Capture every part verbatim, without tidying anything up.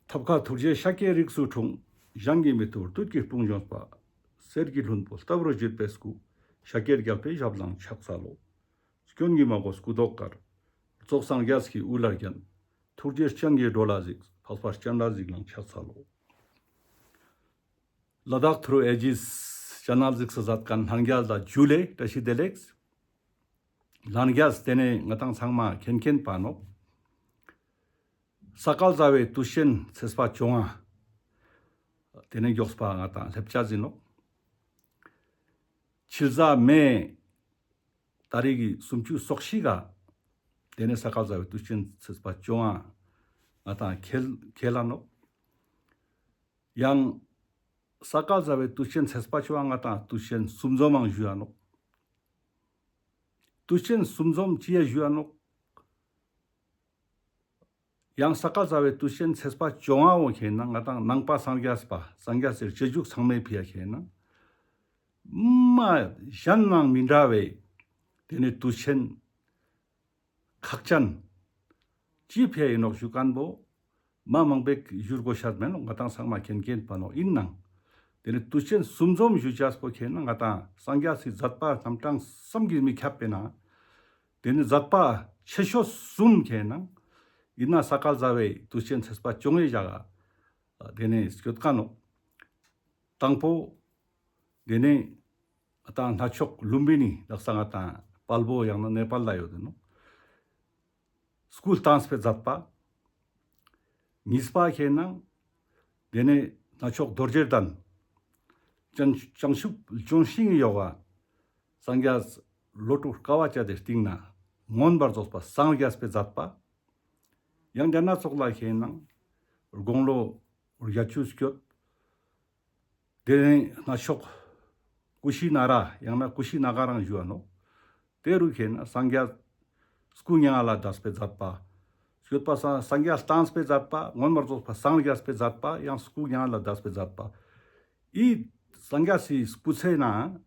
ཐབས་མཁས་ཐུགས་རྗེས་ཤཱཀྱའི་རིགས་སུ་འཁྲུངས། གཞན་གྱིས་མི་ཐུབ་བདུད་ཀྱི་དཔུང་འཇོམས་པ། གསེར་གྱི་ལྷུན་པོ་ལྟ་བུར་བརྗིད་པའི་སྐུ། ཤཱཀྱའི་རྒྱལ་པོའི་ཞབས་ལ་ཕྱག་འཚལ་ལོ། སྐྱོན་གྱིས་མ་གོས་སྐུ་མདོག་དཀར། རྫོགས་སངས་རྒྱས་ཀྱི་དབུ་ལ་བརྒྱན། ཐུགས་རྗེའི་སྤྱན་གྱིས་འགྲོ་ལ་གཟིགས། འཕགས་པ་སྤྱན་རས་གཟིགས་ལ་ཕྱག་འཚལ་ལོ། ལ་དྭགས་ཐུ་རུ་ཨེ་ཇིས་ཅེ་ནལ་གཟིགས་སུ་མཛད་མཁན་ལྷན་རྒྱས་ལ་ཇུ་ལེ་བཀྲ་ཤིས་བདེ་ལེགས། ལྷན་རྒྱས་དེ་ནས་ང་ཏང་ཚང་མ་མཁྱེན་མཁྱེན་པ་ནོག། ས་ག་ཟླ་བའི་དུས་ཆེན་ཚེས་པ་བཅོ་ལྔ། དེ་ནས་མགྱོགས་པ་ང་ཏང་སླེབས་ཆ་ཟིན་ནོག། ཕྱི་ཟླ་མེ་ཏ་རིག་གི་སུམ་ཅུ་སོ་བཞི་ག། དེ་ནས་ས་ག་ཟླ་བའི་དུས་ཆེན་ཚེས་པ་བཅོ་ལྔ་ང་ཏང་ཁེལ་ཁེལ་ལ་ནོག། ཡང་ས་ག་ཟླ་བའི་དུས་ཆེན་ཚེས་པ་བཅོ་ལྔ་ང་ཏང་དུས་ཆེན་གསུམ་འཛོམས་མང་ཞུ་ཡ་ནོག། དུས་ཆེན་གསུམ་འཛོམས་ཅི་ཡ་ཞུ་ཡ་ནོག། ཡང་ས་ག་ཟླ་བའི་དུས་ཆེན་ཚེས་པ་བཅོ་ལྔ་བོ་ཁེ་ན་ང་ཏང་ནང་པ་སངས་རྒྱས་པ་སངས་རྒྱས་སི་རྗེས་འཇུག་ཚང་མའི་ཕི་ཡ་ཁེ་ན་མ་གཞན་ནང་མི་འདྲ་བའི་དེ་ནས་དུས་ཆེན་ཁག་ཅན་ཅི་ཕི་ཡ་ཡིན་ནོག་ཞུ་མཁན་བོ་མ་མང་པོ་ཞུ་དགོས་ཤེས་མེད་ནོག། ང་ཏང་ཚང་མ་མཁྱེན་མཁྱེན་པ་ནོག། ཡིན་ནང་དེ་ནས་དུས་ཆེན་གསུམ་འཛོམས་ཞུ་ཅེས་པོ་ཁེ་ན་ང་ཏང་སངས་རྒྱས་སི་མཛད་པ་རྣམ་གྲངས་བསམ་གྱིས་མི་ཁྱབ་པའི་ནང་དེ་ནས་མཛད་པ་ཆེ་ཤོས་གསུམ་ཁེ་ན་ཡིན་ན་ས་ག་ཟླ་བའི་དུས་ཆེན་ཚེས་པ་བཅོ་ལྔའི་ཞག་ག་དེ་ནས་སྐྱོད་མཁན་ནོག། དང་པོ་དེ་ནས་ང་ཏང་གནས་མཆོག་ལུམ་བི་ནི་དག་ས་ང་ཏང་དཔལ་བོ་ཡང་ན་ནེ་པཱལ་ལ་ཡོད་དེ་ནོག། སྐུ་བལྟམས་པའི་མཛད་པ། གཉིས་པ་ཁེ་ན་དེ་ནས་གནས་མཆོག་རྡོ་རྗེ་གདན་བྱང་བྱང་ཆུབ་ལྗོན་ཤིང་ཡོག་ག་སངས་རྒྱས་ལོ་དྲུག་དཀའ་བ་སྤྱད་དེ་སྟིང་ན་མངོན་པར་རྫོགས་པ་སངས་རྒྱས་པའི་མཛད་པ། ཡང་དེ་ན་ཙོགས་ལ་ཁེ་ན་དགུང་ལོ་བརྒྱད་ཅུ་སྐྱོད། དེ་ནས་གནས་མཆོག་ཀུ་ཤི་ན་ར་ཡང་ན་ཀུ་ཤི་ན་ག་རང་ཞུ་བ་ནོག། དེ་རུ་ཁེ་ན་སངས་རྒྱས་སྐུ་མྱ་ངན་ལས་འདས་པའི་མཛད་པ། སྐྱོད་པ་སངས་སངས་རྒྱས་བལྟམས་པའི་མཛད་པ། མངོན་པར་རྫོགས་པ་སངས་རྒྱས་པའི་མཛད་པ། ཡང་སྐུ་མྱ་ངན་ལས་འདས་པའི་མཛད་པ། ཨི་སངས་རྒྱས་སི་སྐུ་ཚེ་ན་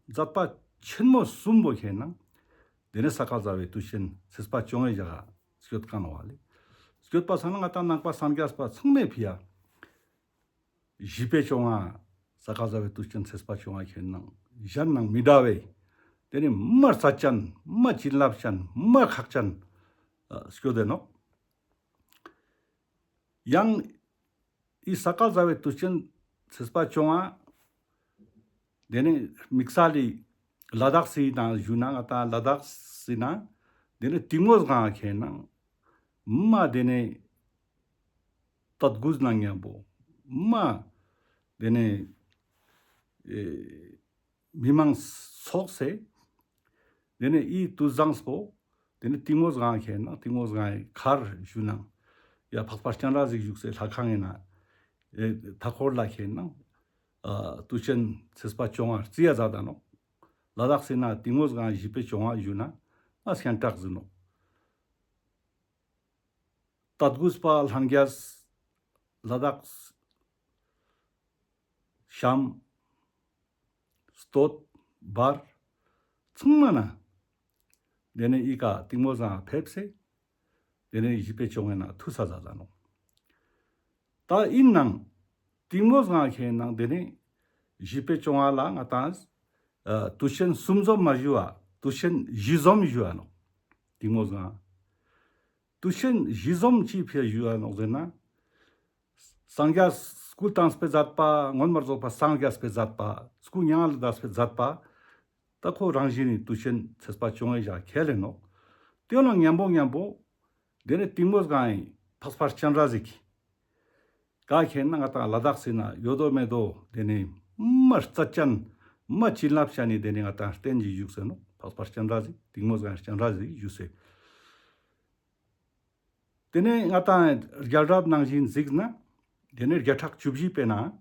མཛད་པ་ཆེན་མོ་གསུམ་པོ་ཁེ་ན་དེ་ནས་ས་ག་ཟླ་བའི་དུས་ཆེན་ཚེས་པ་བཅོ་ལྔའི་ཞག་ག་སྐྱོད་མཁན་བ་ལེ། སྐྱོད་པ་སང་ན་ང་ཏང་ནང་པ་སངས་རྒྱས་པ་ཚང་མའི་ཕི་ཡ་བཞི་པའི་བཅོ་ལྔ། ས་ག་ཟླ་བའི་དུས་ཆེན་ཚེས་པ་བཅོ་ལྔ་ཁེ་ན་གཞན་ནང་མི་འདྲ་བའི་དེ་ནས་མ་རྩ་ཅན་མ་བྱིན་རླབས་ཅན་མ་ཁག་ཅན་སྐྱོད་དེ་ནོག། ཡང་ཨི་ས་ག་ཟླ་བའི་དུས་ཆེན་ཚེས་པ་བཅོ་ལྔ་དེ་ནས་དམིགས་བསལ་ལི་ལ་དྭགས་སི་ནང་ཞུ་ན་ང་ཏང་ལ་དྭགས་སི་ནང་དེ་ནས་གཏིང་མོ་སྒང་ཁེ་ན་མ་དེ་ནས་དད་གུས་ནང་མཉམ་པོ་མ་དེ་ནས་ཨེ་མི་མང་ཚོགས་སེ་དེ་ནས་ཨི་དུས་བཟང་པོ་དེ་ནས་གཏིང་མོ་སྒང་ཁེ་ན་གཏིང་མོ་སྒང་ཁར་ཞུ་ན་ཡ་འཕགས་པ་སྤྱན་རས་གཟིགས་བཞུགས་སའི་ལྷ་ཁང་ཡིན་ན་ཨེ་མཐའ་འཁོར་ལ་ཁེ་ན་ཨ་དུས་ཆེན་ཚེས་པ་བཅོ་ལྔ་རྩི་ཡ་མཛད་ད་ནོག། ལ་དྭགས་སི་ན་གཏིང་མོ་སྒང་བཞི་པའི་བཅོ་ལྔ་ཞུ་ན་ང་སྙན་གྲགས་ཟིན་ནོག། དད་གུས་པ་ལྷན་རྒྱས་ལ་དྭགས་ཤམ་སྟོད་བར་ཚང་མ་ན་དེ་ནས་ཨི་ཀ་གཏིང་མོ་སྒང་ཕེབས་སེ་དེ་ནས་བཞི་པའི་བཅོ་ལྔའི་ནང་ཐུགས་ས་མཛད་ད་ནོག། ད་ཡིན་ནང་གཏིང་མོ་སྒང་ཁེ་ན་དེ་ནས་བཞི་པའི་བཅོ་ལྔ་ལ་ང་ཏང་ཨ་དུས་ཆེན་གསུམ་འཛོམས་མ་ཞུ་བ་དུས་ཆེན་བཞི་འཛོམས་ཞུ་བ་ནོག། གཏིང་མོ་སྒང་དུས་ཆེན་བཞི་འཛོམས་ཅི་ཕི་ཡ་ཞུ་བ་ནོག་ཟེར་ན། སངས་རྒྱས་སྐུ་བལྟམས་པའི་མཛད་པ། མངོན་པར་རྫོགས་པ་སངས་རྒྱས་པའི་མཛད་པ། སྐུ་མྱ་ངན་ལས་འདས་པའི་མཛད་པ། ད་ཁོ་རང་བཞིན་ནི་དུས་ཆེན་ཚེས་པ་བཅོ་ལྔའི་ཞག་ཁེལ་ལེ་ནོག། དེ་ནང་མཉམ་པོ་མཉམ་པོ་དེ་ནས་གཏིང་མོ་སྒང་ཨི་འཕགས་པ་སྤྱན་རས་གཟིགས་ག་ཁེ་ན་ང་ཏང་ལ་དྭགས་སི་ན་ཡོད་དོ་མེད་དོ་དེ་ནས་མ་རྩ་ཅན་མ་བྱིན་རླབས་ཅན་ནི་དེ་ནས་ང་ཏང་རྟེན་གྱི་བཞུགས་སེ་ནོག། འཕགས་པ་སྤྱན་རས་གཟིགས་གཏིང་མོ་སྒང་སྤྱན་རས་གཟིགས་བཞུགས་སེ། དེ་ནས་ང་ཏང་རྒྱལ་རབས་ནང་བཞིན་གཟིགས་ན། དེ་ནས་བརྒྱ་ཕྲག་བཅུ་བཞི་པའི་ནང་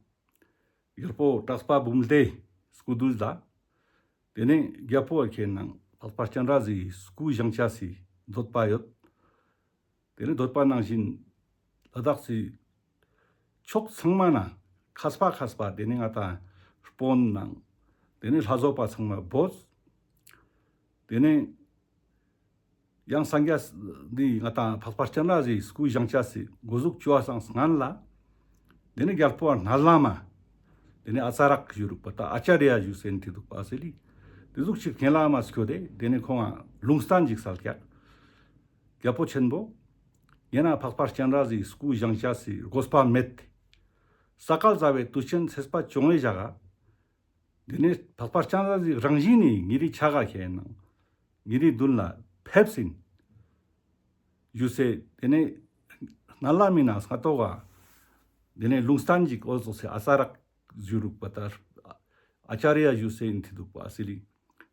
རྒྱལ་པོ་གྲགས་པ་འབུམ་ལྡེའི་སྐུ་དུས་ལ། དེ་ནས་རྒྱལ་པོ་ཁེ་ན་འཕགས་པ་སྤྱན་རས་གཟིགས་སྐུ་བཞེངས་ཅེས་སི་འདོད་པ་ཡོད། དེ་ནས་འདོད་པ་ནང་བཞིན་ལ་དྭགས་སི་ཕྱོགས་ཚང་མ་ན་མཁས་པ་མཁས་པ་དེ་ནས་ང་ཏང་དཔོན་ནང་དེ་ནས་ལྷ་བཟོ་པ་ཚང་མ་བོས། དེ་ནས་ཡང་སངས་རྒྱས་འདི་ང་ཏང་འཕགས་པ་སྤྱན་རས་གཟིགས་སྐུ་བཞེངས་ཅེས་སི་འགོ་འཛུགས་བཅོ་བ་སང་སྔན་ལ་ དེ་ནེ་རྒྱལ་པོ་ནལ་བླ་མ། དེ་ནེ་ཨ་ཙ་རག་ཞུ་རུག་པ་ད་ཨ་ཅཱརྱ་ཞུ་སེ་ཨིན་ཏེ་དུག་པ་ཨ་སི་ལི། དེ་ཟུག་ཅིག་ཁེ་ལ་མ་སྐྱོད་དེ་དེ་ནེ་ཁོང་ང་ལུང་བསྟན་ཅིག་སལ་ཀྱག་རྒྱལ་པོ་ཆེན་པོ། ཡང་ན་འཕགས་པ་སྤྱན་རས་གཟིགས་སྐུ་བཞེངས་ཅེས་སི་དགོས་པ་མེད། ས་ག་ཟླ་བའི་དུས་ཆེན་ཚེས་པ་བཅོ་ལྔའི་ཞག་ག་དེ་ནེ་འཕགས་པ་སྤྱན་རས་གཟིགས་རང་བཞིན་ནི་ཉེ་རི་ཆ་ག་ཁེ་ནང་ཉེ་རི་དུན་ལ་ཕེབས་ཨིན་ཞུ་སེ་དེ་ནེ་ནལ་བླ་མའི་ནང་ས་ཐོག་ག་དེ་ནེ་ལུང་བསྟན་ཅིག་འོ་ཙོགས་སེ་ཨ་ཙ་རག་ཞུ་རུག་པ་ད་ཨ་ཅཱརྱ་ཞུ་སེ་ཨིན་ཏེ་དུག་པ་ཨ་སི་ལི།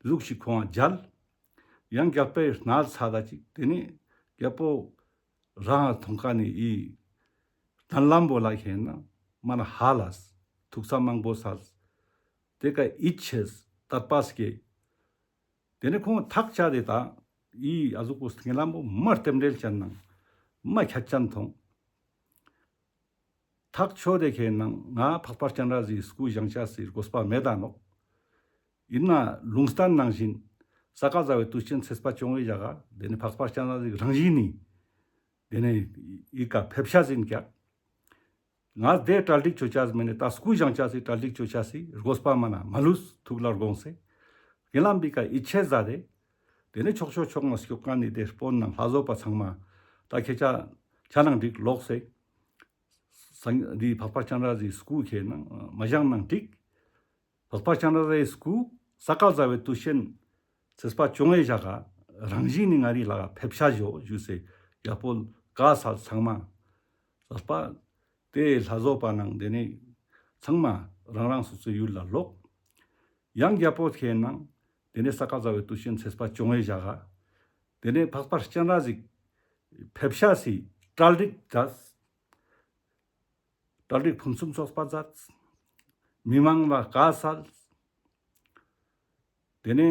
དེ་ཟུག་ཅིག་ཁོང་ང་མཇལ། ཡང་རྒྱལ་པོའི་ནལ་ཚ་ད་ཅིག་དེ་ནེ་རྒྱལ་པོ་རང་ཐོང་ཁན་ནི་ཨི་ནལ་བླམ་པོ་ལ་ཁེ་ནང་མ་ན་ཧ་ལས་ཐུགས་ས་མང་པོ་སལ། དེ་ཀ་ཡིད་ཆེས་དད་པ་སྐྱེ། དེ་ནེ་ཁོང་ཐག་ཆད་དེ་ད་ཨི་ཨ་ཟུག་པོ་ཉེ་ལམ་པོ་མ་རྟེན་འབྲེལ་ཅན་ནང་མ་ཁྱད་ཅན་ཐོང་། ཐག་ཆོད་དེ་ཁེ་ནང་ང་འཕགས་པ་སྤྱན་རས་གཟིགས་སྐུ་བཞེངས་ཅེས་སི་དགོས་པ་མེད་ད་ནོག་ཨིན་ན་ལུང་བསྟན་ནང་བཞིན་ས་ག་ཟླ་བའི་དུས་ཆེན་ཚེས་པ་བཅོ་ལྔའི་ཞག་ག་དེ་ནེ་འཕགས་པ་སྤྱན་རས་གཟིགས་རང་བཞིན་ནི་དེ་ནེ་ཨི་ཀ་ཕེབས་ཤེས་ཨིན་ཀྱག་ང་དེ་གྲ་སྒྲིག་ཅོ་ཅེས་མེད་ནེ་ད་སྐུ་བཞེངས་ཅེས་སི་གྲ་སྒྲིག་ཅོ་ཅེས་སི་དགོས་པ་མ་ན་མ་ལུས་ཐུགས་ལ་དགོངས་སེ། ཉེ་ལམ་པོའི་ཀ་ཡིད་ཆེས་མཛད་དེ། དེ་ནེ་ཕྱོགས་ཕྱོགས་ཕྱོགས་ནེ་སྐྱོད་ཁན་ནི་དེ་དཔོན་ནང་ལྷ་བཟོ་པ་ཚང་མ་ད་ཁྱེད་ཅག་ཆ་ནང་འགྲིག་ལོག་སེ། སངས་འདི་འཕགས་པ་སྤྱན་རས་གཟིགས་སྐུ་ཁེ་ནང་མ་བཞེངས་ནང་འགྲིག་འཕགས་པ་སྤྱན་རས་གཟིགས་སྐུ་ས་ག་ཟླ་བའི་དུས་ཆེན་ཚེས་པ་བཅོ་ལྔའི་ཞག་ག་རང་བཞིན་ནི་ང་རི་ལ་ཕེབས་ཤེས་ཞུ་ཞུ་སེ་རྒྱལ་པོ་བཀའ་སལ། ཚང་མ་སལ་པ་དེ་ལྷ་བཟོ་པ་ནང་དེ་ནེ་ཚང་མ་རང་རང་སོ་སོའི་ཡུལ་ལ་ལོག་ཡང་རྒྱལ་པོ་ཁེ་ནང་དེ་ནེ་ས་ག་ཟླ་བའི་དུས་ཆེན་ཚེས་པ་བཅོ་ལྔའི་ཞག་ག་དེ་ནེ་འཕགས་པ་སྤྱན་རས་གཟིགས་ཕེབས་ཤེས་སི་གྲ་སྒྲིག་མཛད། གྲ་སྒྲིག་ཕུན་སུམ་ཚོགས་པ་མཛད། མི་མང་ལ་བཀའ་སལ། དེ་ནེ་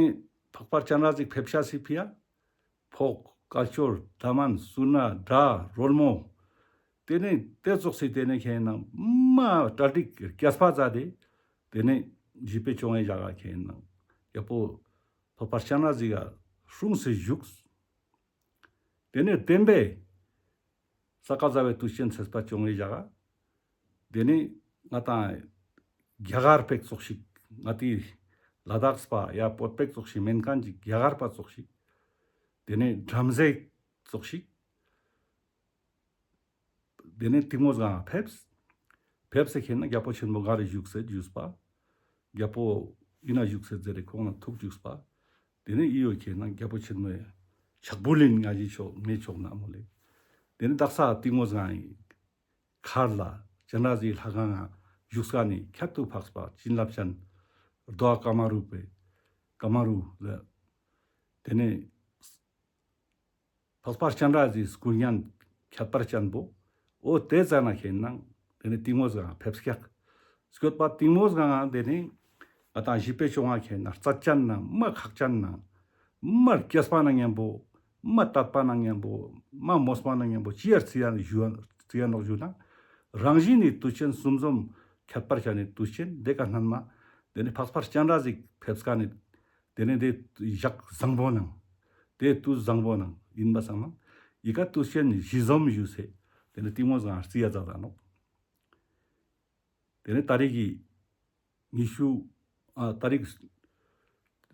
འཕགས་པ་སྤྱན་རས་གཟིགས་ཕེབས་ཤེས་སི་ཕི་ཡ་ཕོགས་བཀའ་ཆོས་གདམས་ངག་གསུར་ན་སྒྲ་རོལ་མོ། དེ་ནེ་དེ་ཙོགས་སི་དེ་ནེ་ཁེ་ནང་མ་གྲ་སྒྲིག་རྒྱས་པ་མཛད་དེ། དེ་ནེ་བཞི་པའི་བཅོ་ལྔའི་ཞག་ག་ཁེ་ནང་རྒྱལ་པོ་འཕགས་པ་སྤྱན་རས་གཟིགས་ཀ་སྲུང་སེ་བཞུགས། དེ་ནེ་བདེན་པའི་ས་ག་ཟླ་བའི་དུས་ཆེན་ཚེས་པ་བཅོ་ལྔའི་ཞག་ག་དེ་ནེ་ང་དང་རྒྱ་གར་པ་ཙོགས་ཤིག་ང་ཏི་ལ་དྭགས་པ་ཡ་བོད་པ་ཙོགས་ཤིག་མན་ཁན་ཅིག་རྒྱ་གར་པ་ཙོགས་ཤིག་དེ་ནེ་བྲམ་ཟེ་ཙོགས་ཤིག་དེ་ནེ་གཏིང་མོ་སྒང་ཕེབས། ཕེབས་སེ་ཁེ་ནང་རྒྱལ་པོ་ཆེན་པོ་ག་རུ་བཞུགས་སེ་བཞུགས་པ། རྒྱལ་པོ་ཨི་ན་བཞུགས་སེ་ཟེར་རེ་ཁོང་ལ་ཐུག་བཞུགས་པ། དེ་ནེ་ཨི་ཡོ་ཁེ་ནང་རྒྱལ་པོ་ཆེན་མོའི་ཕྱག་བུ་ལིན་ང་ཞི་ཆོག་མེ་ཆོག་ན་མོ་ལེ། དེ་ནེ་དག་ས་གཏིང་མོ་སྒང་ངི་མཁར་ལ་སྤྱན་རས་གཟིགས་ལྷ་ཁང་ང་བཞུགས་ས་ནི་ཁྱད་དུ་འཕགས་པ་བྱིན་རླབས་ཅན་རྡོ་ཀ་མ་རུ་པའི་ཀ་མ་རུ་ལ། དེ་ནེ་འཕགས་པ་སྤྱན་རས་གཟིགས་སྐུ་བརྙན་ཁྱད་པར་ཅན་པོ། འོ་དེ་ཙ་ན་ཁེ་ནང་དེ་ནེ་གཏིང་མོ་སྒང་ཕེབས་ཀྱག་སྐྱོད་པ་གཏིང་མོ་སྒང་དེ་ནེ་ང་དང་བཞི་པའི་བཅོ་ལྔ་ཁེ་ནང་རྩ་ཅན་ནང་མ་ཁག་ཅན་ནང་མ་རྒྱས་པ་ནང་མཉམ་པོ་མ་དད་པ་ནང་མཉམ་པོ་མ་མོས་པ་ནང་མཉམ་པོ་ཅི་ཡར་རྩི་ཡ་ཞུ་རྩི་ཡ་ནོག་ཞུ་ན། རང་བཞིན་ནི་དུས་ཆེན་གསུམ་འཛོམས་ཁྱད་པར་ཅན་ནི་དུས་ཆེན་དེ་ཀ་སྣན་མ། དེ་ནེ་འཕགས་པ་སྤྱན་རས་གཟིགས་ཕེབས་ཀ་ནེ་དེ་ནེ་དེ་ཞག་བཟང་པོ་ནང་དེ་དུས་བཟང་པོ་ནང་ཨིན་པ་སང་ན་ཨི་ཀ་དུས་ཆེན་བཞི་འཛོམས་ཞུ་སེ་དེ་ནེ་གཏིང་མོ་སྒང་རྩི་ཡ་མཛད་ད་ནོག་དེ་ནེ་ཏ་རིག་གི་ཉི་ཤུ་ཨ་ཏ་རིག་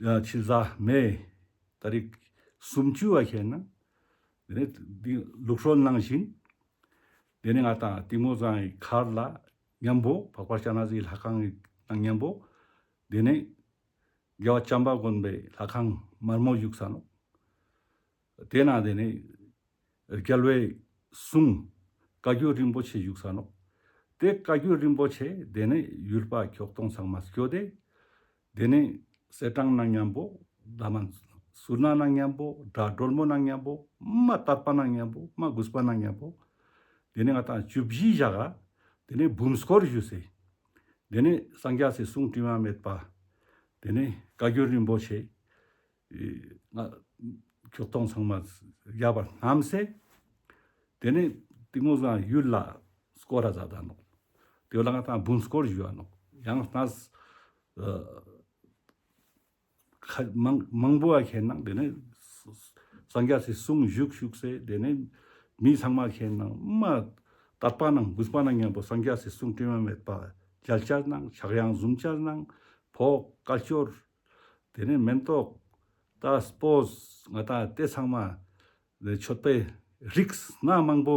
ཨ་ཕྱི་ཟླ་མེ་ཏ་རིག་སུམ་ཅུ་བ་ཁེ་ནང་དེ་ནེ་འདི་ལུགས་སྲོལ་ནང་བཞིན་དེ་ནེ་ང་དང་གཏིང་མོ་སྒང་ངི་མཁར་ལ་མཉམ་པོ་འཕགས་པ་སྤྱན་རས་གཟིགས་ལྷ་ཁང་ངི་ནང་མཉམ་པོ་དེ་ནེ་རྒྱལ་བ་བྱམས་པ་མགོན་པོའི་ལྷ་ཁང་དམར་མོ་བཞུགས་ས་ནོག་དེ་ན་དེ་ནེ་རྒྱལ་བའི་གསུང་བཀའ་བརྒྱུད་རིན་པོ་ཆེ་བཞུགས་ས་ནོག་དེ་བཀའ་བརྒྱུད་རིན་པོ་ཆེ་དེ་ནེ་ཡུལ་པ་ཁྱོག་སྟོང་ཚང་མ་སྐྱོད་དེ། དེ་ནེ་གསེར་ཕྲེང་ནང་མཉམ་པོ་གདམས་ངག་གསུར་ན་ནང་མཉམ་པོ་སྒྲ་སྒྲོལ་མོ་ནང་མཉམ་པོ་མ་དད་པ་ནང་མཉམ་པོ་མ་གུས་པ་ནང་མཉམ་པོ། དེ་ནེ་ང་དང་བཅུ་བཞིའི་ཞག་ག་དེ་ནེ་འབུམ་སྐོར་ཞུ་སེ། དེ་ནེ་སངས་རྒྱས་སི་གསུང་དྲི་མ་མེད་པ། དེ་ནེ་བཀའ་བརྒྱུད་རིན་པོ་ཆེ། ཨེ་ང་ཁྱོག་སྟོང་ཚང་མ་རྒྱབ་པ་བསྣམས་སེ། དེ་ནེ་གཏིང་མོ་སྒང་ཡུལ་ལ་སྐོར་ར་མཛད་ད་ནོག་དེ་བོ་ལ་ང་དང་འབུམ་སྐོར་ཞུ་བ་ནོག་ཡང་ན་ཨ་ཁ་མང་མང་པོ་བ་ཁེ་ནང་དེ་ནེ་སངས་རྒྱས་སི་གསུང་བཞུགས་བཞུགས་སེ་དེ་ནེ་མི་ཚང་མ་ཁེ་ནང་མ་ དད་པ་ནང་གུས་པ་ནང་མཉམ་པོ་སངས་རྒྱས་སི་གསུང་དྲི་མ་མེད་པ་མཇལ་ཅེས་ནང་ཕྱག་དབང་ཟུམ་ཅེས་ནང་ཕོག་སྐལ་ཅོར་དེ་ནས་མེན་ཏོག་ད་སྤོས་ང་ཏང་དེ་ཚང་མ་མཆོད་པའི་རིགས་སྣ་མང་པོ་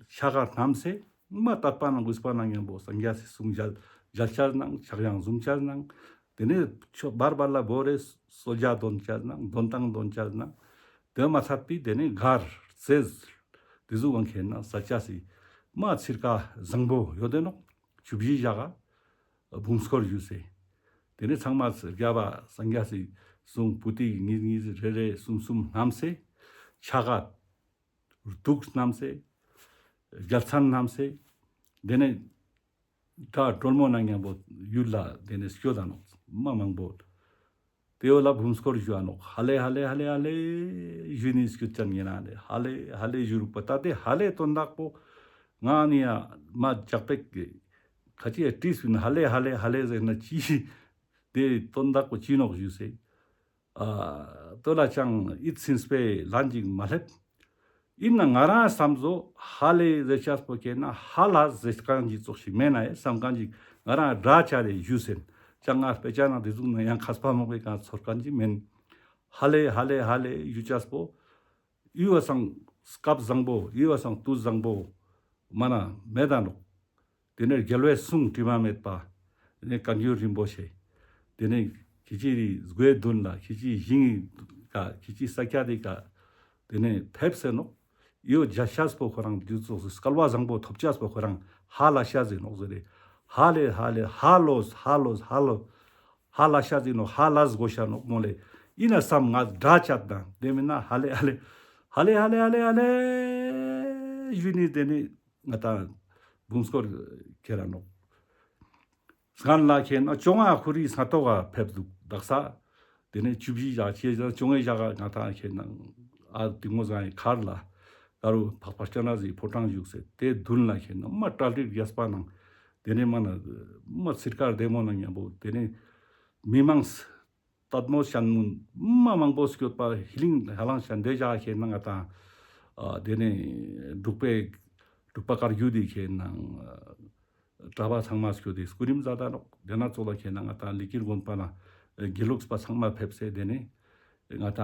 ཕྱག་ག་བསྣམས་སེ་མ་དད་པ་ནང་གུས་པ་ནང་མཉམ་པོ་སངས་རྒྱས་སི་གསུང་མཇལ་མཇལ་ཅེས་ནང་ཕྱག་དབང་ཟུམ་ཅེས་ནང་དེ་ནས་ཆོ་བར་བར་ལ་བོ་རེ་གསོལ་ཇ་འདོན་ཅེས་ནང་འདོན་ཏང་འདོན་ཅེས་ནང་དེ་མ་ཚད་པའི་དེ་ནས་གར་རྩེས་དེ་ཟུག་གང་ཁེན་ན་ས་ཆ་སི་མ་ཚིར་ཀ་བཟང་པོ་ཡོད་དེ་ནོག་བཅུ་བཞི་ཞག་ག་བུམ་སྐོར་ཞུས་སེ། དེ་ནས་ཚང་མ་རྒྱབ་པ་སངས་རྒྱས་སི་གསུང་པོ་ཏི་གཉིས་གཉིས་རེ་རེ་གསུམ་གསུམ་བསྣམས་སེ་ཕྱག་ག་གདུགས་བསྣམས་སེ་རྒྱལ་མཚན་བསྣམས་སེ་དེ་ནས་ད་གྲོལ་མོ་ནང་མཉམ་པོ་ཡུལ་ལ་དེ་ནས་སྐྱོད་ད་ནོག་མ་མང་པོ། དེ་བོ་ལ་བུམ་སྐོར་ཞུ་བ་ནོག་ཧ་ལེ་ཧ་ལེ་ཧ་ལེ་ཧ་ལེ་ཞུ་ནི་སྐྱོད་ཅན་ཡིན་ན་ལེ་ཧ་ལེ་ཧ་ལེ་ཞུ་རུག་པ། ད་དེ་ཧ་ལེ་དོན་དག་པོ་ང་ནི་ཡ་མ་ཇག་པེག་གི་ཁ་ཅི་ཡ་བྲིས་པིན། ཧ་ལེ་ཧ་ལེ་ཧ་ལེ་ཟེར་ན་ཅི་དེ་དོན་དག་པོ་ཅི་ནོག་ཞུས་སེ། ཨ་དོ་ལ་ཅང་ཡིད་ཚིམ་པའི་ལན་ཅིག་མ་སླེབས། ཡིན་ན་ང་རང་བསམ་བཟོ་ཧ་ལེ་ཟེར་ཅེས་པོ་ཁེན་ན་ཧ་ལ་ཟེར་མཁན་ཅིག་ཙོགས་ཤིག་མེན་ན་ཡེ་བསམ་མཁན་ཅིག་ང་རང་སྒྲ་ཆ་རེ་ཞུས་ཟེར། ཅང་ང་དཔེ་ཆ་ནང་དེ་ཟུག་ན་ཡང་མཁས་པ་མོ་པའི་གང་ཚོར་མཁན་ཅིག་མེན། ཧ་ལེ་ཧ་ལེ་ཧ་ལེ་ཞུ་ཅེས་པོ་ཡུལ་བ་སང་སྐབས་བཟང་པོ་ཡུལ་བ་སང་དུས་བཟང་པོ་མ་ན་མེད་ད་ནོག་དེ་ནས་རྒྱལ་བའི་གསུང་དྲི་མ་མེད་པ། དེ་ནས་བཀའ་འགྱུར་རིན་པོ་ཆེ། དེ་ནས་ཁྱེད་ཅི་རི་སྒོའི་མདུན་ལ་ཁྱེད་ཅི་ཞིང་གི་ཀ་ཁྱེད་ཅི་ས་ཀྱ་དེ་ཀ་དེ་ནས་ཕེབས་སེ་ནོག་ཡོ་རྒྱལ་ཤེས་པོ་ཁོ་རང་དུས་ཚོགས་སུ་སྐལ་བ་བཟང་པོ་ཐོབ་ཅེས་པོ་ཁོ་རང་ཧ་ལ་ཤ་ཟེར་ནོག་ཟེར་རེ། ཧ་ལེ་ཧ་ལེ་ཧ་ལོས་ཧ་ལོས་ཧ་ལོ་ཧ་ལ་ཤ་ཟེར་ནོག་ཧ་ལ་སྒོ་ཤ་ནོག་མོ་ལེ། ཡིན་ན་བསམ་ང་སྒྲ་ཆད་དང་དེ་མིན་ན་ཧ་ལེ་ཧ་ལེ་ཧ་ལེ་ཧ་ལེ་ཧ་ལེ་ཧ་ལེ་ཞུ་ནི་དེ་ནི་ང་ད་བུམ་སྐོར་ཁྱེར་ར་ནོག་སྔན་ལ་ཁེན་ན་བཅོ་ལྔ་ཁོ་རི་སྔ་ཐོག་ག་ཕེབས་འདུག་དག་ས། དེ་ནས་བཅུ་བཞི་ཞག་ཕྱེད་ཞག་བཅོ་ལྔའི་ཞག་ག་ང་ད་ཁེན་ན་ཨ་ཏིང་མོ་སྒང་ངི་མཁར་ལ་ད་རུང་འཕགས་པ་སྤྱན་རས་གཟིགས་ཕོ་བྲང་བཞུགས་སེ་དེ་མདུན་ལ་ཁེན་ན་མ་གྲ་སྒྲིག་རྒྱས་པ་ནང་དེ་ནས་མ་ན་མ་ཚིར་ཀ་བདེ་མོ་ནང་མཉམ་པོ་དེ་ནས་མི་མང་ས་དད་མོ་ཤན་མུན་མ་མང་པོ་སྐྱོད་པ་ཧི་ལིང་ཧ་ལང་ཤན་དེ་ཞག་ཁེན་ན་ང་ད་ཨ་དེ་ནས་འབྲུག་པའི་འབྲུག་པ་བཀའ་བརྒྱུད་དེ་ཁེན་ན་གྲྭ་པ་ཚང་མ་སྐྱོད་དེ་སྐུ་རིམ་མཛད་ད་ནོག་དེ་ན་ཚོགས་ལ་ཁེན་ན་ང་ད་ལི་ཀིར་དགོན་པ་ན་དགེ་ལུགས་པ་ཚང་མ་ཕེབས་སེ་དེ་ནས་ང་ད་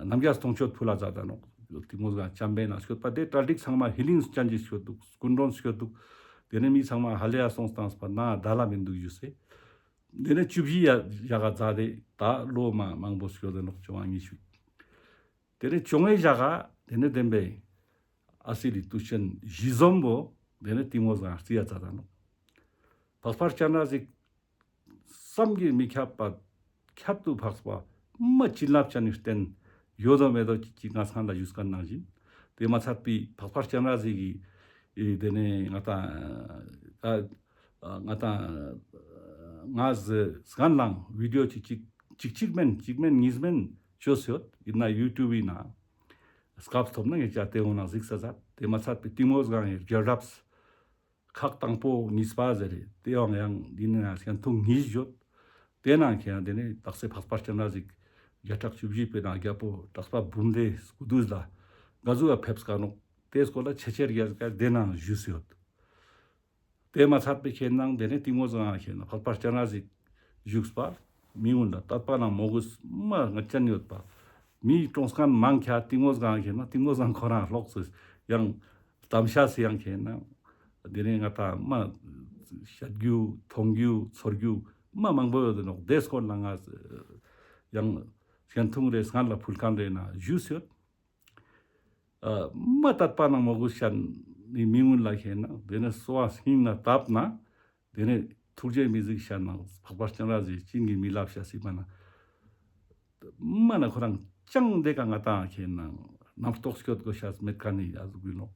རྣམ་རྒྱལ་སྟོང་མཆོད་ཕུལ་ལ་མཛད་ད་ནོག་ཏིང་མོ་སྒང་བྱམས་པའི་ནང་སྐྱོད་པ་དེ་གྲ་སྒྲིག་ཚང་མ་ཧི་ལིང་ཅན་གྱི་སྐྱོད་འདུག་སྐུ་མགྲོན་སྐྱོད་འདུག་དེ་ནས་མི་ཚང་མ་ཧ་ལེ་ཡ་སོང་སྟངས་པ་ན་ད་ལ་མི་འདུག་ཞུས་སེ། དེ་ནས་བཅུ་བཞི་ཡ་ཞག་ག་མཛད་དེ་ད་ལོ་མ་མང་པོ་སྐྱོད་དེ་ནོག་བཅོ་ལྔ་ཉི་ཤུ། དེ་ནས་བཅོ་ལྔའི་ཞག་ག་དེ་ནས་བདེན་པའི་ཨ་སི་ལི་དུས་ཆེན་གཞི་འཛོམས་པོ་དེ་ནས་ཏིང་མོ་སྒང་རྩི་ཡ་མཛད་ད་ནོག་འཕགས་པ་སྤྱན་རས་གཟིགས་བསམ་གྱིས་མི་ཁྱབ་པ་ཁྱད་དུ་འཕགས་པ་མ་བྱིན་རླབས་ཅན་ནི་རྟེན་ཡོད་དོ་མེད་དོ་ཅིག་ཅིག་ང་སང་ལ་ཞུས་མཁན་ནང་བཞིན། དེ་མ་ཚད་པའི་འཕགས་པ་སྤྱན་རས་གཟིགས་ཀྱི་ཨེ་དེ་ནས་ང་ད་ཨ་ང་ད་ང་ཟེ་སྒང་ལའང་བི་ཌི་ཡོ་ཅིག་ཅིག་ཅིག་ཅིག་མེན་ཅིག་མེན་གཉིས་མེན་བཅོས་ཡོད། ཡིན་ན་ཡུ་ཊུབ་ཡིན་ན་སྐབས་ཐོབ་ན་ངས་ཅག་དེ་འོང་ན་གཟིགས་ས་ཟ། དེ་མ་ཚད་པའི་ཏིང་མོ་སྒང་ངི་རྒྱལ་རབས་ཁག་དང་པོ་གཉིས་པ་ཟེར་རེད། དེའང་ཡང་འདི་ནས་ཡང་ཤན་ཐུང་གཉིས་ཡོད། དེ་ནང་ཁེ་ཡང་དེ་ནས་དག་ས་འཕགས་པ་སྤྱན་རས་གཟིགས་བརྒྱ་ཕྲག་བཅུ་བཞི་པའི་ནང་རྒྱལ་པོ་གྲགས་པ་འབུམ་སྡེ་སྐུ་དུས་ལ་ག་ཟུག་ཡ་ཕེབས་ཀ་ནོག་དེ་སྐོར་ལ་ཆེ་ཆེར་རྒྱས་ཀ་དེ་ནང་ཞུས་ཡོད། དེ་མ་ཚད་པའི་ཁེ་ནང་དེ་ནས་ཏིང་མོ་སྒང་ཁེ་ན་འཕགས་པ་སྤྱན་རས་གཟིགས་བཞུགས་པ་མི་ཀུན་ལ་དད་པ་ནང་མོས་གུས་མ་ངད་ཅན་ཡོད་པ། མི་གྲོངས་མཁན་མང་ཁ་ཏིང་མོ་སྒང་ཁེ་ན་ཏིང་མོ་སྒང་ཁོ་རང་ལོགས་སུ་ཡང་དམ་ཤ་སི་ཡང་ཁེ་ན་དེ་ནས་ང་ད་མ་བཤད་རྒྱུ་མཐོང་རྒྱུ་ཚོར་རྒྱུ་མ་མང་པོ་ཡོད་ནོག་དེ་སྐོར་ལ་ང་ཡང་ཤན་ཐུང་རེ་སྔན་ལ་ཕུལ་མཁན་རེ་ན་ཞུས་ཡོད། ཨ་མ་དད་པ་ནང་མོས་གུས་ཤན་ནི་མི་ཀུན་ལ་ཁེ་ན་དེ་ནས་གསོལ་བ་སྙིང་ནས་བཏབ་ན་དེ་ནས་ཐུགས་རྗེ་མི་གཟིགས་ཤན་ནང་འཕགས་པ་སྤྱན་རས་གཟིགས་བྱིན་གྱིས་མི་བརླབས་ཤ་སི་མ་ན་མ་ན་ཁོ་རང་ཅང་དེ་ཀ་ང་ད་ཁེ་ན་རྣམ་རྟོག་སྐྱོད་དགོས་ཤ་མེད་མཁན་ནི་ཡ་ཟུག་ཡིན་ནོག་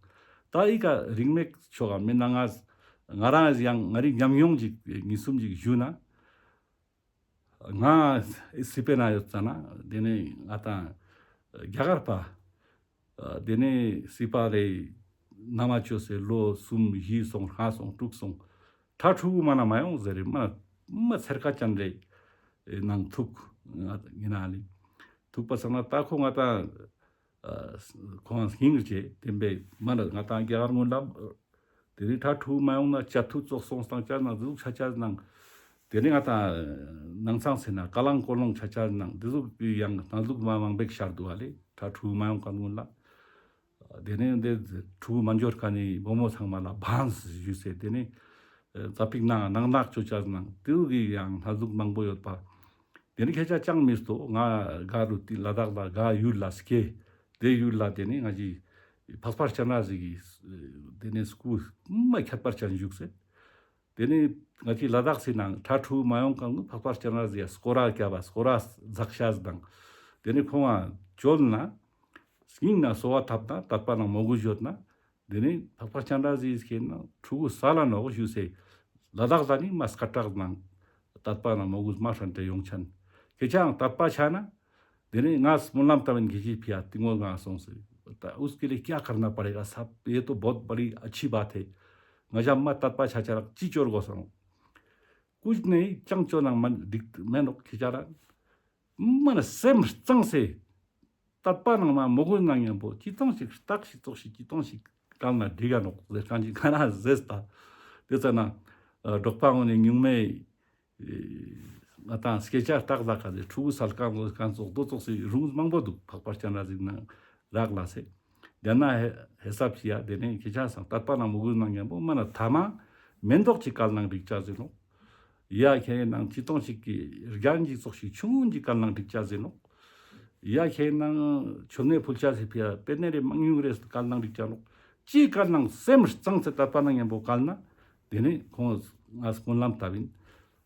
ད་ཨི་ཀ་རིང་མེད་ཆོག་ག་མེད་ན་ང་ང་རང་ཡང་ང་རིག་ཉམས་མྱོང་ཅིག་ཉིས་སུམ་ཅིག་ཞུ་ན། ང་སི་པའི་ནང་ཡོད་ཙ་ན་དེ་ནས་ང་ད་རྒྱ་གར་པ་དེ་ནས་སི་པ་རེ་ན་མ་ཅོས་སེ་ལོ་གསུམ་བཞི་སོང་ལྔ་སོང་དྲུག་སོང་ཁྲ་ཕྲུ་གུ་མ་ན་མ་ཡོང་ཟེར་རེ་མ་མ་ཚེར་ཁ་ཅན་རེ་ནང་ཐུག་ང་ཡིན་ན་ལི་ཐུག་པ་ཙ་ན་ད་ཁོ་ང་ད་ཁོང་སྙིང་རྗེ་དེ་བས་མ་ན་ང་ད་རྒྱ་གར་སྔོན་ལ་ དེ་ནི་ཁྲ་ཁྲུ་མ་ཡོང་ན་བཅད་ཐུ་ཙོགས་སོང་སྟངས་ཆ་ནང་དེ་ཟུག་ཆ་ཆ་ནང་། དེ་ནི་ང་ཏང་ནང་ཚང་ཟེར་ན་ཀ་ལང་ཀོ་ལོང་ཆ་ཆ་ནང་དེ་ཟུག་ཡང་ནང་ལུགས་མ་མང་པེག་ཤར་འདུག་ཨ་ལེ། ཁྲ་ཁྲུ་མ་ཡོང་ཁན་གུན་ལ། དེ་ནས་འདི་ཕྲུ་གུ་མ་འབྱོར་ཁན་ནི་བུ་མོ་ཚང་མ་ལ་བང་ཞུས་སེ་དེ་ནས་ཙ་པིག་ནང་ནང་ནག་ཅོ་ཅ་ནང་དེའུ་གི་ཡང་སྣ་ཟུག་མང་པོ་ཡོད་པ། དེ་ནས་ཁྱེད་ཅག་ཅང་མི་སྟོ་ང་ག་རུ་ཏི་ལ་དྭགས་ལ་ག་ཡུལ་ལ་སྐྱེ། དེ་ཡུལ་ལ་དེ་ནས་ང་ཅི་འཕགས་པ་སྤྱན་རས་གཟིགས་ཀྱི་དེ་ནས་སྐུ་མ་ཁྱད་པར་ཅན་བཞུགས་སེ། དེ་ནས་ང་ཅི་ལ་དྭགས་སི་ནང་ཁྲ་ཁྲུ་མ་ཡོང་ཁན་གུན་འཕགས་པ་སྤྱན་རས་གཟིགས་ཡ་སྐོར་ར་རྒྱབ་པ་སྐོར་ར་འཛག་ཤ་དང་། དེ་ནས་ཁོང་ང་བཅོལ་ན། སྙིང་ནས་གསོལ་བ་བཏབ་ན་དད་པ་ནང་མོས་གུས་ཡོད་ན། དེ་ནི་འཕགས་པ་སྤྱན་རས་གཟིགས་ཁྱེད་ནང་ཕྲུ་གུ་ས་ལ་ནོག་ཞུས་སེ། ལ་དྭགས་ལ་ནི་མ་སྐད་གྲགས་ནང་དད་པ་ནང་མོས་གུས་མ་ཧྲན་ཏེ་ཡོང་ཆན། ཁྱེད་ཅག་དད་པ་ཆ་ན། དེ་ནི་ང་སྨོན་ལམ་བཏབ་ཡིན་ཁྱེད་ཅི་ཕི་ཡ་ཏིང་ངོ་ང་སོང་སེ། ད་ཨུས་ཀེ་ལེ་ཀྱ་ཀར་ན་པ་རེ་ག་སབ་ཡེ་ཏོ་བོད་པ་རི་ཨ་ཆི་བ་ཐེ། ང་ཞ་མ་དད་པ་ཆ་ཆ་རག་ཅི་ཅོར་གོ་སོང་། ཀུ་ཅི་ནི་ཅང་ཅོ་ནང་མ་འགྲིག་མེད་ནོག་ཁྱེད་ཅག་རང་། མ་ན་སེམས་གཙང་སེ། དད་པ་ནང་མ་མོས་གུས་ནང་མཉམ་པོ་ཅི་ཙོང་ཞིག་རྟགས་ཤིག་ཙོགས་ཤིག་ཅི་ཙོང་ཞིག་བཀལ་ན་འགྲིག་ག་ནོག་ཟེར་ཁན་ཅིག་ག་ན་ཟེར་ཏ། དེ་ཙ་ན་འབྲོག་པ་ངོ་ནས་ཉུང་མེད་ང་ཏང་སྐད་ཆ་རྟགས་ལ་ཁ་ཟེར་ཕྲུ་གུ་སལ་ཁན་ལོ་ཁན་ཙོགས་དོ་ཙོགས་སི་རུང་མང་པོ་འདུག་འཕགས་པ་སྤྱན་རས་གཟིགས་ནང་རག་ལ་སེ། དེ་ན་ཧེ་ཧེ་སབ་ཅི་ཡ་དེ་ནས་ཁྱེད་ཅག་སང་དད་པ་ནང་མོས་གུས་ནང་མཉམ་པོ་མ་ན་ཐ་མ་མེན་ཏོག་ཅིག་བཀལ་ནང་འགྲིག་ཅ་ཟེར་ནོག་ཡ་ཁྱེད་ནང་ཅི་ཙོང་ཞིག་གི་རྒྱན་ཅིག་ཙོགས་ཤིག་ཆུང་ངུན་ཅིག་བཀལ་ནང་འགྲིག་ཅ་ཟེར་ནོག་ཡ་ཁྱེད་ནང་མཆོད་མེ་ཕུལ་ཅ་ཟེར་ཕི་ཡ་པེ་ནེ་རེ་མང་ཉུང་རེ་བཀལ་ནང་འགྲིག་ཅ་ནོག་ཅི་བཀལ་ནང་སེམས་གཙང་སེ་དད་པ་ནང་མཉམ་པོ་བཀལ་ན། དེ་ནས་ཁོང་ང་སྨོན་ལམ་བཏབ་ཡིན་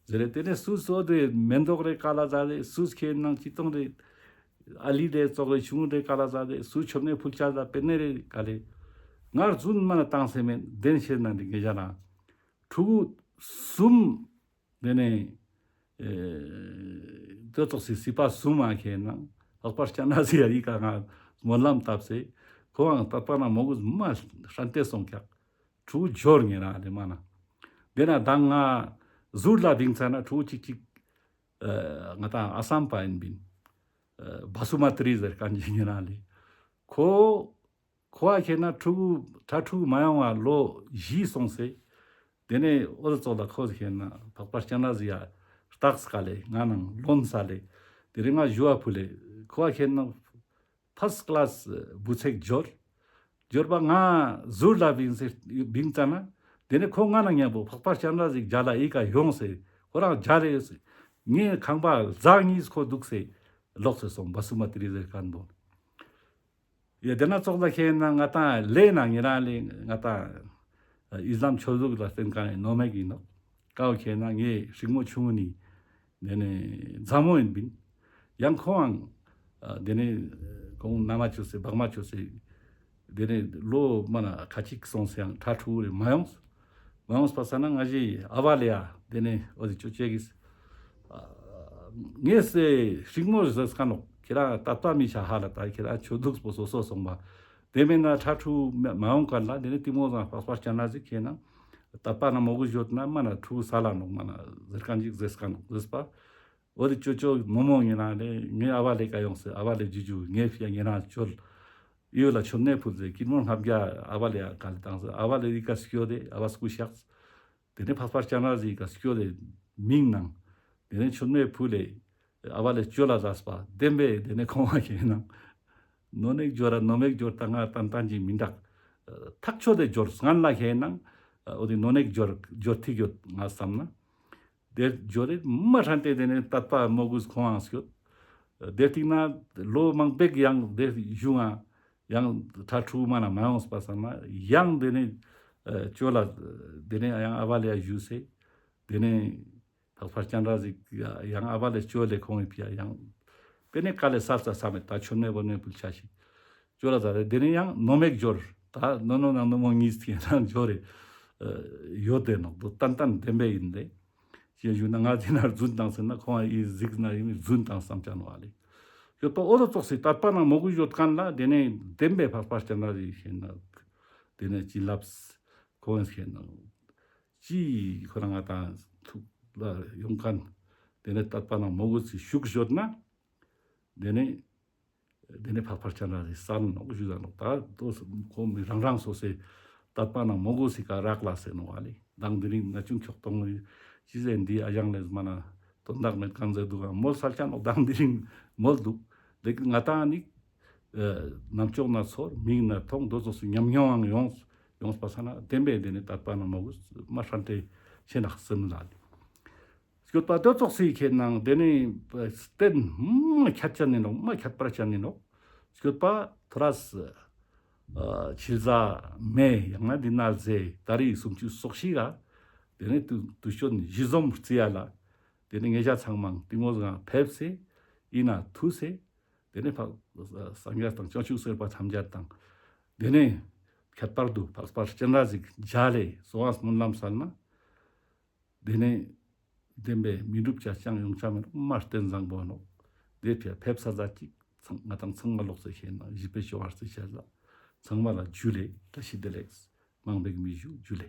ཟེར་རེ། དེ་ནས་སུ་སོ་དེ་མེན་ཏོག་རེ་བཀལ་ལ་ཟ་རེ་སུ་ཁྱེད་ནང་ཅི་ཙོང་རེ། ཨ་ལི་རེ་ཙོགས་རེ་ཆུང་རེ་བཀལ་ལ་ཟ་རེ་སུ་མཆོད་མེ་ཕུལ་ཅ་ཟ་པེ་ནེ་རེ་བཀལ་ལེ། ངར་རྫུན་མ་ན་བཏང་སེ་མེན་དེན་ཤེར་ན་འདི་ངེ་ཅ་ན། ཕྲུ་གུ་གསུམ། དེ་ནས་ཨེ་དེ་ཙོགས་སི་སྲིད་པ་གསུམ་མ་ཁྱེད་ནང་འཕགས་པ་སྤྱན་རས་གཟིགས་ཡ་ཡི་ཀ་ང་སྨོན་ལམ་བཏབ་སེ། ཁོའང་དད་པ་ནང་མོས་གུས་མ་ཧྲན་ཏེ་སོང་ཀྱག་ཕྲུ་གུ་འབྱོར་ངེ་རང་ལེ་མ་ན། དེ་ན་ད་ང་ཟུར་ལ་བིང་ཚ་ན་ཕྲུ་གུ་ཅིག་ཅིག་ཨ་ང་ཏང་ཨ་སམ་པ་ཡིན་པིན། ཨ་བ་སུ་མ་ཏི་རི་ཟེར་ཁན་ཅིག་ངེ་རང་ལེ། ཁོ་ཁོ་ཨ་ཁྱེད་ན་ཕྲུ་གུ་ཁྲ་ཕྲུ་གུ་མ་ཡོང་བ་ལོ་བཞི་སོང་སེ། དེ་ནས་འོ་དེ་ཙོགས་ལ་ཁོ་ཁྱེད་ན་འཕགས་པ་སྤྱན་རས་གཟིགས་ཡ་རྟགས་ཀ་ལེ་ང་ནང་ལོན་ས་ལེ། དེ་རིང་ང་ཞུ་བ་ཕུལ་ལེ། ཁོ་ཨ་ཁྱེད་ན་ཕར་སི་ཀ་ལཱ་སི་བུ་ཚེག་འབྱོར། འབྱོར་པ་ང་ཟུར་ལ་བིང་སེ་བིང་ཙ་ན། དེ་ནས་ཁོ་ང་ནང་མཉམ་པོ་འཕགས་པ་སྤྱན་རས་གཟིགས་མཇལ་ལ་ཨི་ཀ་ཡོང་སེ། ཁོ་རང་མཇལ་ལེ་ཡོད་སེ། ངའི་ཁང་པ་ཟ་གཉིས་ཁོ་འདུག་སེ་ལོག་སེ་སོང་བ་སུ་མ་ཏི་རི་ཟེར་ཁན་པོ། ཡ་དེ་ན་ཙོགས་ལ་ཁྱེད་ན་ང་ཏང་ལེ་ན་ཉེ་རང་ལེ་ང་ཏང་ཨི་སི་ལམ་ཆོས་ལུགས་ལ་བརྟེན་ཁན་ནི་ནོ་མེག་ཡིན་ནོག་ཀའོ་ཁྱེད་ན་ངའི་སྲིང་མོ་ཆུང་ངུ་ནི་དེ་ནས་མཛའ་མོ་ཡིན་པིན། ཡང་ཁོའང་དེ་ནས་ཁོང་མནའ་མ་ཅོས་སེ་བག་མ་ཅོས་སེ་དེ་ནས་ལོ་མ་ན་ཁ་ཅིག་སོང་སེ་ཡང་ཁྲ་ཕྲུ་གུ་རེ་མ་ཡོངས། མ་ཡོངས་པ་ས་ན་ང་ཞི་ཨ་བ་ལེ་ཡ་དེ་ནས་འོ་དེ་ཅོ་ཅེ་གིས་ངས་སེ་སྲིང་མོ་ཟེར་ཁན་ནོག་ཁྱེད་རང་དད་པ་མི་ཆ་ཧ་ལ་ད་ཁྱེད་རང་ཆོས་ལུགས་པོ་སོ་སོ་སོང་པ། དེ་མེད་ན་ཁྲ་ཕྲུ་གུ་མ་ཡོང་ཁན་ལ་དེ་ནས་གཏི་མུག་དང་འཕགས་པ་སྤྱན་རས་གཟིགས་ཁྱེད་ན་དད་པ་ན་མོས་གུས་ཡོད་ན་མ་ན་ཕྲུ་གུ་ས་ལ་ནོག་མ་ན་ཟེར་ཁན་ཅིག་ཟེར་ཁན་ནོག་ཟེར་པ། འོ་དེ་ཅོ་ཅོ་མོ་མོ་ངེ་རང་ལེ་ངའི་ཨ་བ་ལེ་ཀ་ཡོངས་སེ་ཨ་བ་ལེ་ཇུ་ཇུ་ངའི་ཕི་ཡ་ངེ་རང་ཅོལ། ཡུལ་ལ་མཆོད་མེ་ཕུལ་སེ་སྐྱིལ་མོ་ལྔ་བརྒྱ་ཨ་བ་ལེ་ཡ་ཀ་ལེ་བཏང་སེ་ཨ་བ་ལེ་ཡི་ཀ་སྐྱོད་དེ་ཨ་བ་སྐུ་གཤེགས། དེ་ནས་འཕགས་པ་སྤྱན་རས་གཟིགས་ཀ་སྐྱོད་དེ་མིང་ནང་། དེ་ནས་མཆོད་མེ་ཕུལ་ལེ་ཨ་བ་ལེ་ཅོལ་ལ་ཟ་སེ་པ་དེན་པེ་དེ་ནས་ཁོང་བ་ཁྱེད་ནང་ནོ་ནེག་འབྱོར་ར་ནོ་མེག་འབྱོར་ད་ང་ཏན་ཏན་ཅིག་མི་འདུག་ཐག་ཆོད་དེ་འབྱོར་སྔན་ལ་ཁྱེད་ནང་འོ་དེ་ནོ་ནེག་འབྱོར་འབྱོར་ཐིག་ཡོད་ང་བསམ་ན། དེར་འབྱོར་རེ་མ་ཧྲན་ཏེ་དེ་ནས་དད་པ་མོས་གུས་ཁོང་ཨང་སྐྱོད། དེར་ཐིག་ན་ལོ་མང་པེག་ཡང་དེར་བཞུགས་ཨང་ཡང་ཁྲ་ཕྲུ་གུ་མ་ན་མ་ཡོངས་པ་སང་ན་ཡང་དེ་ནས་ཅོ་ལ་དེ་ནས་ཡང་ཨ་བ་ལེ་ཡ་བཞུགས་སེ་དེ་ནས་འཕགས་པ་སྤྱན་རས་གཟིགས་ཡང་ཨ་བ་ལེ་ཅོ་ལེ་ཁོང་ངི་ཕི་ཡ་ཡང་དེ་ནས་ཀ་ལེ་ས་ས་ས་མེད་ད་མཆོད་མེ་བོ་ནས་ཕུལ་ཆ་ཞིག་ཅོ་ལ་ད་དེ་ནས་ཡང་ནོ་མེག་འབྱོར་ད་ནོ་ནོ་ནང་ནོ་མོ་གཉིས་ཐིག་ཡང་འབྱོར་རེ་ཡོད་དེ་ནོག་དོ་ཏན་ཏན་དེན་པེ་ཡིན་ཏེ། ཅེས་ཞུ་ན་ང་དེ་ན་རྫུན་བཏང་ཟེར་ན་ཁོང་ཨི་གཟིགས་ན་ཡིན་རྫུན་བཏང་བསམ་ཅ་ནོ་ཨ་ལེ། ཡོད་པ་འོ་དོ་ཙོགས་སི་དད་པ་ནང་མོས་གུས་ཡོད་ཁན་ལ་དེ་ནས་དེན་པེ་འཕགས་པ་སྤྱན་རས་གཟིགས་ཤེས་ན་དེ་ནས་ཅི་ལབས་ཁོང་ཤེས་ན་ཅི་ཁོ་རང་ང་ཏང་ཐུགས་ལ་ཡོང་ཁན་དེ་ནས་དད་པ་ནང་མོས་གུས་སི་ཤུགས་ཡོད་ན་དེ་ནས་དེ་ནས་འཕགས་པ་སྤྱན་རས་གཟིགས་སལ་ནོག་ཞུ་ད་ནོག་ད་དོ་ཁོ་མི་རང་རང་སོ་སོའི་ དད་པ་ནང་མོལ་གོས་སི་ཀ་རག་ལས་ཟེར་ནོག་ཨ་ལེ། མདང་དེ་རིང་ན་ཆུང་ཁྱོག་གཏོང་ངི་ཅི་ཟེར་འདི་ཨ་ཞང་ལེ་མ་ན་དོན་དག་མེད་གང་ཟེར་འདུག་ག་མོལ་སལ་ཆ་ནོག། མདང་དེ་རིང་མོལ་འདུག། ལེ་ང་ཏང་ནི་ཨ་ནམ་ཅོག་ན་ཚོར་མིག་ན་མཐོང་དོ་ཙོགས་སུ་ཉམས་མྱོང་ཡང་ཡོངས་ཡོངས་པ་ས་ན་བདེན་པའི་དེ་ནི་དད་པ་ནང་མོལ་གོས་མ་ཧྲན་ཏེ་ཆེ་ནག་སེམས་ལ་ལེ། སྐྱོད་པ་དེ་ཙོགས་སི་ཁེ་ནང་དེ་ནི་རྟེན་མ་ཁྱད་ཅན་ནི་ནོག། མ་ཁྱད་པར་ཅན་ནི་ནོག། སྐྱོད་པ་ཐོ་རས་ཨ་ཕྱི་ཟ་མེ་ཡང་ན་འདི་ན་ཟེ་ད་རེས་སུམ་ཅུ་སོ་བཞི་ག་དེ་ནི་དུ་དུས་སྐྱོད་གཞི་འཛོམས་རྩི་ཡ་ལ་དེ་ནི་ངེད་ཅག་ཚང་མ་གཏིང་མོ་སྒང་ཕེབས་སེ་ཨིན་ན་ཐུགས་སེ་དེ་ནི་འཕགས་སངས་རྒྱས་དང་བྱང་ཆུབ་སེམས་དཔའ་ཐམས་ཅད་དང་དེ་ནི་ཁྱད་པར་དུ་འཕགས་པ་སྤྱན་རས་གཟིགས་མཇལ་ལེ་གསོལ་བ་སྨོན་ལམ་སལ་ན། དེ་ནས་བདེན་པའི་མི་འགྲུབ་ཅེས་ཅང་ཡོང་ཆ་མེད་མ་རྟེན་བཟང་པོ་ནོག། དེ་ཕི་ཕེབས་ས་ཟ་ཅིག་ཚང་ང་ཏང་ཚང་མ་ལོག་སེ་ཤེས་ན་བཞི་པའི་ཞོ་བར་སེ་ཤེས་ལ་ཚང་མ་ལ་ཇུ་ལེ་བཀྲ་ཤིས་བདེ་ལེགས། མང་པོ་མི་ཞུ་ཇུ་ལེ།